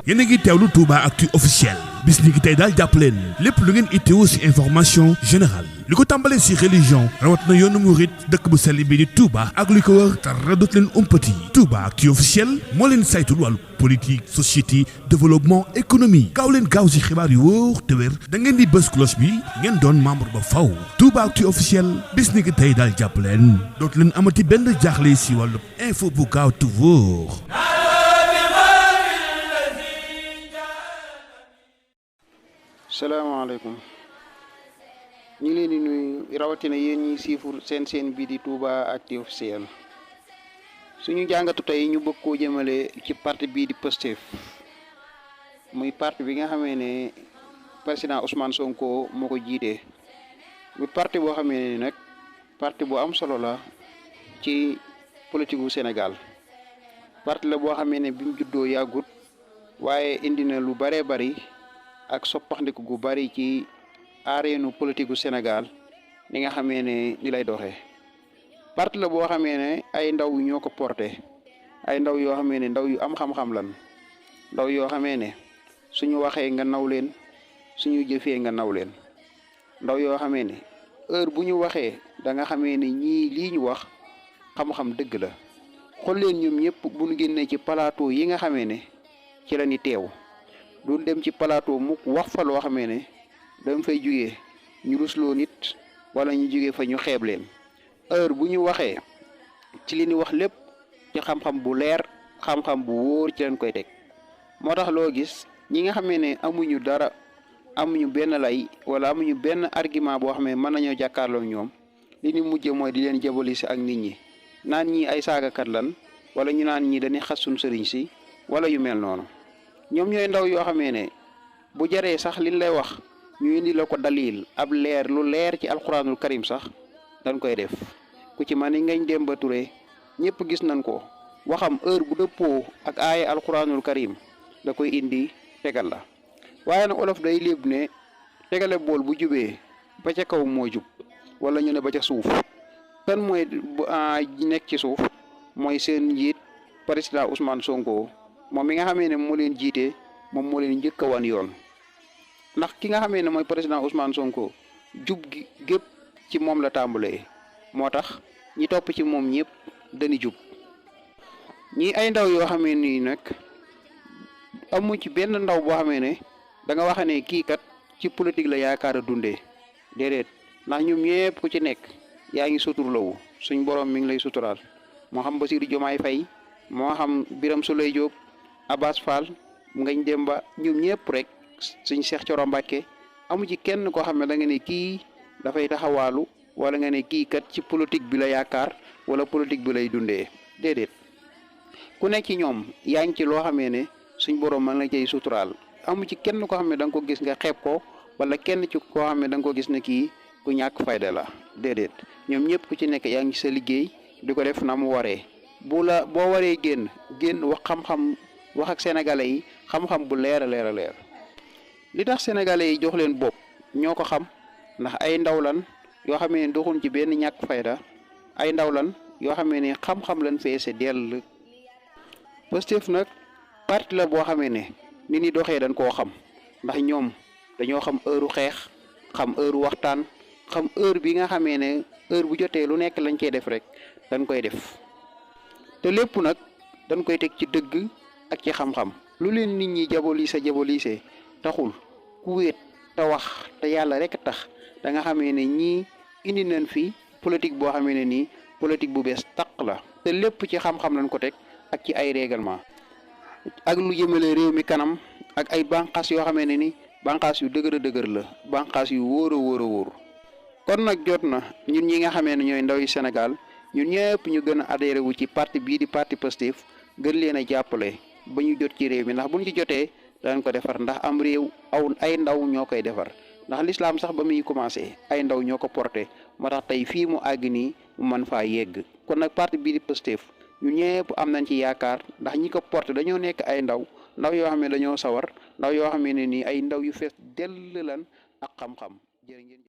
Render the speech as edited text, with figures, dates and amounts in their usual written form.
yéen a ngi teewlu Touba Actu officiel bis ni ki tey daal jàpp leen lépp lu ngeen itteewu ci information générale li ko tàmbalee ci religion rawat na yoonu murit dëkk bu sell bi di Touba ak li ko wër dara dootu leen umpati Touba Actu officiel moo leen saytul wàllu politique société développement économie gaaw leen gaaw ci xibaar yu wóor te wér da ngeen di bës cloche bi ngeen doon membre ba faw Touba Actu officiel bis ni ki tey daal jàpp leen dootu leen amati benn jaaxle ci wàllu info bu gaaw te wóor. salaamaaleykum ñu ngi leen di nuyu rawatina yéen ñi siifur seen bii di Touba Actu officiel suñu jàngatu tey ñu bëgg koo jëmale ci parti bii di Pastef muy parti bi nga xamee ne président Ousmane Sonko moo ko jiitee muy parti boo xamee ne nag parti bu am solo la ci politique gu Sénégal parti la boo xamee ne bi mu juddoo yàggut waaye indi na lu baree bari ak soppaxndiku gu bari ci areenu politique gu Sénégal ni nga xamee ne ni lay doxee parti la boo xamee ne ay ndaw ñoo ko porté ay ndaw yoo xamee ne ndaw yu am xam-xam lan ndaw yoo xamee ne suñu waxee nga naw leen suñu jëfee nga naw leen ndaw yoo xamee ne heure bu ñu waxee da nga xamee ne ñii lii ñu wax xam-xam dëgg la xool leen ñoom ñëpp bu ñu génnee ci plateau yi nga xamee ne ci la ñu teew. du dem ci plateau mu wax fa loo xamee ne dama fay jugee ñu rusloo nit wala ñu jugee fa ñu xeeb leen heure bu ñu waxee ci li ñu wax lépp ci xam-xam bu leer xam-xam bu wóor ci leen koy teg moo tax loo gis ñi nga xamee ne amuñu dara amuñu benn lay wala amuñu benn argument boo xam ne mën nañoo jàkkaarloo ñoom li ñu mujjee mooy di leen jabolisi ak nit ñi naan ñi ay saagakat lan wala ñu naan ñi dañuy xas suñu sëriñ si wala yu mel noonu. ñoom ñooy ndaw yoo xamee ne bu jaree sax liñ lay wax ñu indi la ko dalil ab leer lu leer ci alquranul karim sax dañ koy def ku ci man ni Ngagne Demba Touré ñëpp gis nañ ko waxam heure bu dëppoo ak aaya alquranul karim da koy indi tegal la waaye nag olof day léeb ne tegale bool bu jubee ba ca kaw moo jub wala ñu ne ba ca suuf kan mooy nekk ci suuf mooy seen njiit président Ousmane Sonko. moom mi nga xamee ne moo leen jiite moom moo leen njëkk a wan yoon ndax ki nga xamee ne mooy président Ousmane Sonko jub gi gépp ci moom la tàmbalee moo tax ñi topp ci moom ñëpp dañuy jub ñi ay ndaw yoo xamee nii nag amu ci benn ndaw boo xamee ne da nga wax ne kii kat ci politique la yaakaar a dundee déedéet ndax ñoom ñëpp ku ci nekk yaa ngi suturlawu suñ borom mi ngi lay suturaal moo xam Bassirou Diomaye Faye moo xam Birame Souleye Diop Abass Fall Ngagne Demba ñoom ñëpp rek suñ Cheikh Thioro Mbacké amu ci kenn koo xam ne da nga ne kii dafay taxawaalu wala nga ne kii kat ci politique bi la yaakaar wala politique bi lay dundee déedéet ku nekk ci ñoom yaa ngi ci loo xamee ne suñ borom mën la cay suturaal amu ci kenn koo xam ne da nga ko gis nga xeeb ko wala kenn ci koo xam ne da nga ko gis ne kii ku ñàkk fayda la déedéet ñoom ñëpp ku ci nekk yaa ngi ci sa liggéey di ko def na mu waree. boo waree génn wax xam-xam wax ak sénégalais yi xam-xam bu leer a leer li tax sénégalais yi jox leen bopp ñoo ko xam ndax ay ndaw lan yoo xamee ne doxuñ ci benn ñàkk fayda ay ndaw lan yoo xamee ne xam-xam lan feese dell. Pastef nag parti la boo xamee ne ni ni doxee dañ koo xam ndax ñoom dañoo xam heure xeex xam heure waxtaan xam heure bi nga xamee ne heure bu jotee lu nekk lañ cey def rek dañ koy def. te lépp nag dañ koy teg ci dëgg ak ci xam-xam lu leen nit ñi jabolise taxul ku wéet te wax te yàlla rek tax da nga xamee ne ñii indi nañ fi politique boo xamee ne nii politique bu bees taq la te lépp ci xam-xam lañ ko teg ak ci ay règlement ak lu jëmale réew mi kanam ak ay bànqaas yoo xamee ne ni bànqaas yu dëgër la bànqaas yu wóor a wóor kon nag jot na ñun ñi nga xamee ne ñooy ndaw yi Sénégal ñun ñëpp ñu gën a adhéré wu ci parti bii di parti Pastef gën leen a jàppale ba ñu jot ci réew mi ndax buñ ci jotee danañ ko defar ndax am réew ay ndaw ñoo koy defar ndax l'islam sax ba muy commencé ay ndaw ñoo ko porté moo tax tey fii mu àgg nii mu mën faa yegg kon nag parti bii di Pastef ñun ñëpp am nañ ci yaakaar ndax ñi ko porté dañoo nekk ay ndaw yoo xam ne dañoo sawar ndaw yoo xam ne nii ay ndaw yu fees dell lan ak xam-xam jërë ngeen